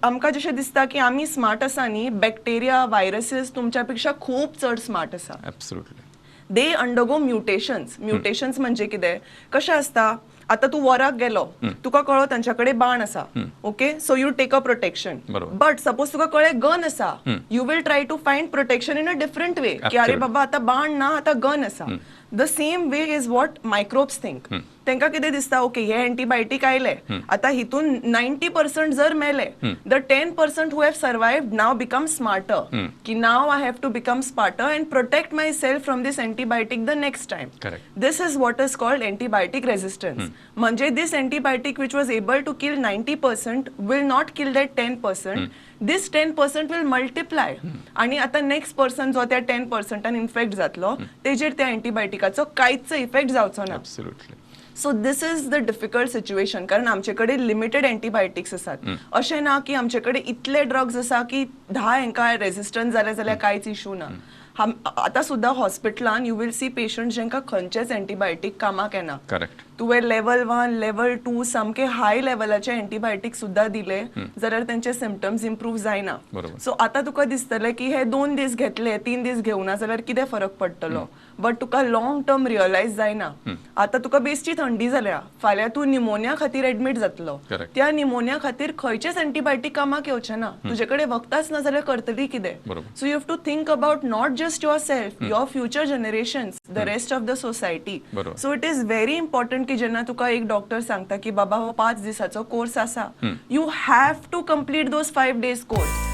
आमकां जशें दिसता की आमी स्मार्ट आसा न्ही, बॅक्टेरिया, व्हायरसीस तुमच्या पेक्षा खूब चड स्मार्ट आसा. Absolutely. They undergo mutations. Mutations म्हणजे कितें, कशें आसता, आतां तूं वॉराक गेलो, तुका कळ्ळो तांच्या कडेन बाण आसा, okay, so you take a protection. बरोबर. बट सपोज तुका कळ्ळें गन आसा, you will try to find protection in a different way की अरे बाबा, आतां बाण ना, आतां गन आसा. The same way is what microbes think. तांकां कितें दिसता, ओके, हे एंटीबायोटीक आयले, आतां हितून 90% जर मेले, the 10% who have survived now become smarter की now I have to become smarter and protect myself from this antibiotic the next time. Correct. This is what is called antibiotic resistance. म्हणजे this antibiotic which was able to kill 90% will not kill that 10%. This 10% will multiply. आणि आता next person जो त्या 10%न infect जातलो, तेजेर त्या अँटीबायोटिकाचो कांयच effect जावचो ना. Absolutely. So this is the difficult situation, कारण आमचे कडेन लिमिटेड अँटीबायोटिक्स आसात. अशें ना की आमचे कडेन इतले ड्रग्स आसा की 10 हेंकां रेजिस्टन्स जाले जाल्यार कांयच इशू ना. आतां सुद्दां हॉस्पिटलान you will see patient जेंकां खंयचेच अँटीबायोटीक कामाक येना. करेक्ट. तुवें लेवल 1, लेवल 2, सामके हाय लेवलाचे अँटीबायोटीक सुद्दां दिले जाल्यार तेंचे सिमटम्स इम्प्रूव जायना. बरोबर. सो आतां तुका दिसतलें की हे 2 दीस घेतले, 3 दीस घेवना जाल्यार कितें फरक पडटलो, बट तुका लॉंग टर्म रियलायज जायना. आतां तुका बेश्टी थंडी जाल्या, फाल्यां तूं निमोनिया खातीर एडमीट जातलो. Correct. त्या निमोनिया खातीर खंयचेच अँटीबायोटीक कामाक येवचें ना. तुजे कडेन वखदांच ना जाल्यार करतली कितें? बरोबर. So you have to think about not just yourself, your future generations, the rest of the society. बरोबर. So it is very important की जेन्ना तुका एक डॉक्टर सांगता की बाबा, हो 5 दिसाचो कोर्स आसा, you have to complete those 5 days course.